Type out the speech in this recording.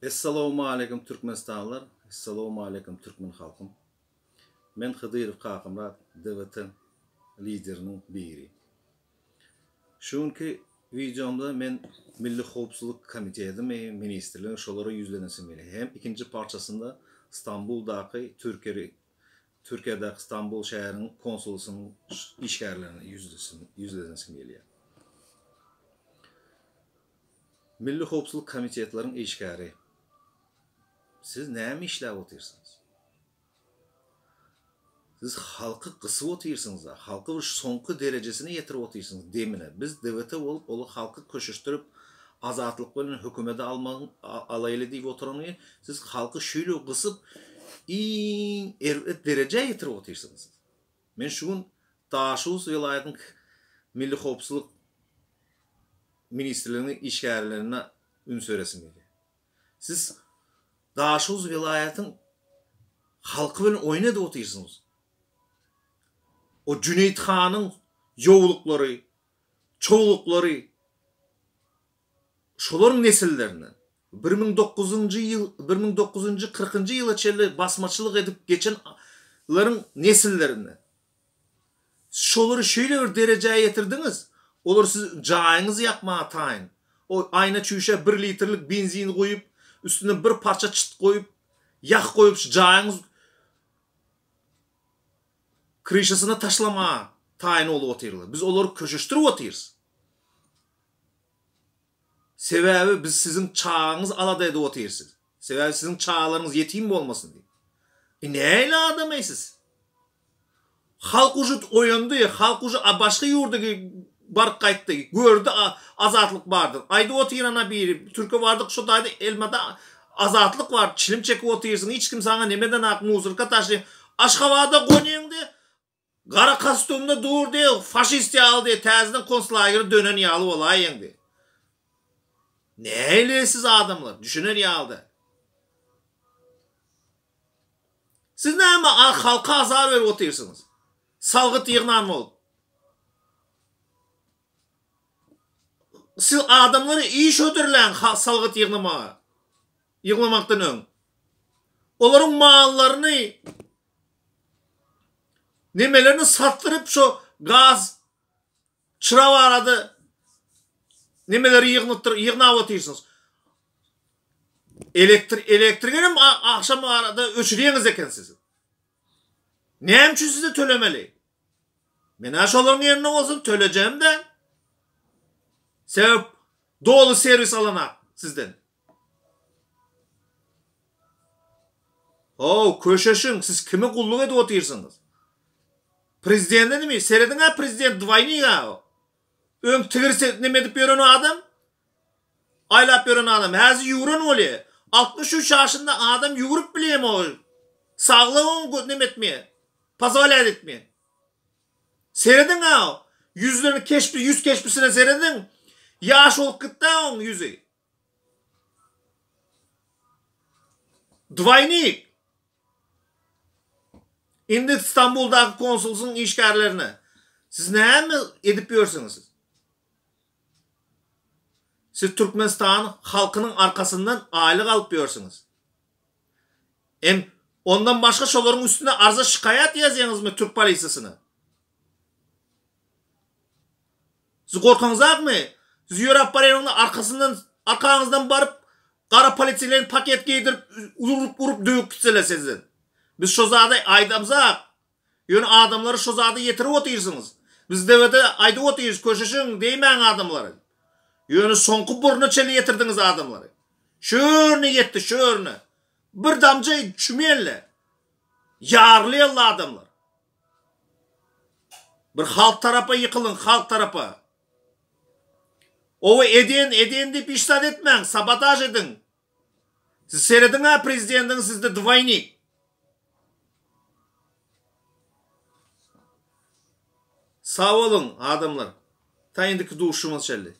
Essalawmaleýkum Türkmenistanlylar, Essalawmaleýkum Türkmen halkym. Men Hydyrow Kakamyrat DWT lideriniň biri. Şu günki wideomda men Milli howpsuzlyk komitedimi, ministrligini şolara ýüzlenesim gelýär. Hem ikinji parçasynda Stambuldaky Türkiýe Türkiýedäki Stambul şäheriniň konsulsynyň işgärlerine ýüzlenesim gelýär. Milli howpsuzlyk komitetleriň işgäri, siz näme işläp otyrsyňyz? Siz halky gysyp otyrsyňyz-a, halky bir soňky derejesine ýetirip otyrsyňyz, demine. Biz DWT bolup ol halky köşeşdirip, azatlyk bilen hökümedi almagyň alaýly diýip oturanyny, siz halky şeýle gysyp, iň erbet derejä ýetirip otyrsyňyz. Men şu gün Daşoguz welaýatynyň Milli howpsuzlyk ministrliginiň işgärlerine üns beresim gelýär. Siz Daşoguz welaýatyň halky bilen oýun edip otyrsyňyz. O Jüneýit hanyň ýowluklary, çowluklary şolaryň nesillerinden. 1900-njy ýyl, 1900-njy, kyrkynjy ýyla çenli basmaçylyk edip geçen laryň nesillerinden. Şolary şeýle bir derejä ýetirdiňiz, olar siz jaýyňyzy ýakmaga taýyn. O aýna çüýşä bir litrlik benzin guýup, üstüne bir parça çyt goýup, ýag goýup şu jaýyňyz kryşasyna taşlamaga taýyn bolup otyrlar. Biz olary köşeşdirip otyrys. Sebäbi biz siziň çagaňyz alada edip otyrys. Sebäbi siziň çagalaryňyz ýetim bolmasyn diýip. E nähili adam-eý siz? Halk uje oýandy, halk uje başga ýurda baryp gaýtdy, gördi azatlyk bardyr. Aýdyp otyr ana biri, türke bardyk şo taýda elmada azatlyk bar, çilim çekip otyrsyň, hiç kim saňa nemedenak muzyrka taşlaýar. Aşgabada gonýaňda gara kostumda dur diýip, faşist ýaly diýip, täzeden konslagere dönen ýaly bolaýýaň diýip. Nähili siz adamlar, düşüner ýaly däl. Siz näme halka azar berip otyrsyňyz? Salgyt ýygnan bolup. Siz adamlara iş hödürläň salgyt ýygnamaga. Ýygnamakdan öň. Olaryň mallaryny nemelerini satdyryp şo gaz çyra barada nemeleri ýygnatdyr ýygnap otyrsyňyz. Elektrik elektrigem agşam arada öçürýäňiz eken siz. Näme üçin size tölemeli? Men-ä şolaryň ýerinde bolsam tölejegim däl. Sebäp doly serwis alanak sizden. How, köşeşiň, siz kime gulluk edip otyrsyňyz? Prezidente nimi? Serediň-ä prezident dwaýnik-ä o. Öň tigir neme edip ýören adam. Aýlap ýören adam häzir ýüwren bolýa. 63 ýaşynda adam ýüwrüp bilýämi o? Saglygy oň neme etmeýä. Pozwolýat etmeýä. Serediň-ä o. Ýüzlerini keşbi, ýüz keşbisine serediň. Ýaş bolup gitdä oň ýüzi. Dwaýnik. Indi Stambuldaky konsulsyň işgärlerine siz näme edip ýörsüňiz? Siz Türkmenistan halkynyň arkasyndan aýlyk alyp ýörsüňiz. Em ondan başga şolaryň üstüne arza şikaýat ýazýaňyzmy türk polisiýasyna? Siz gorkaňyzakmy? Siz ýöräp barýanyňda arkasyndan arkaňyzdan baryp gara poliseýlerini paket geýdirip urup urup döwüp gitseler sizden. Biz şo zady aýdamzak. Ýöne adamlary şo zada ýetirip otyrsyňyz. Biz dewede aýdyp otyrys köşeşiň diýmäň adamlara. Ýöne soňky burna çenli ýetirdiňiz adamlary. Şörüne ýetdi şörüne. Bir damja çümelle. Ýarly adamlar. Bir halk tarapa ýykylyň halk tarapa. Owa eden eden diýip hiç zat etmäň sabotaž ediň. Siz serediň-ä prezidentiň sizde dwaýnik. Sag boluň adamlar. Ta indiki duşuşygymyza çenli.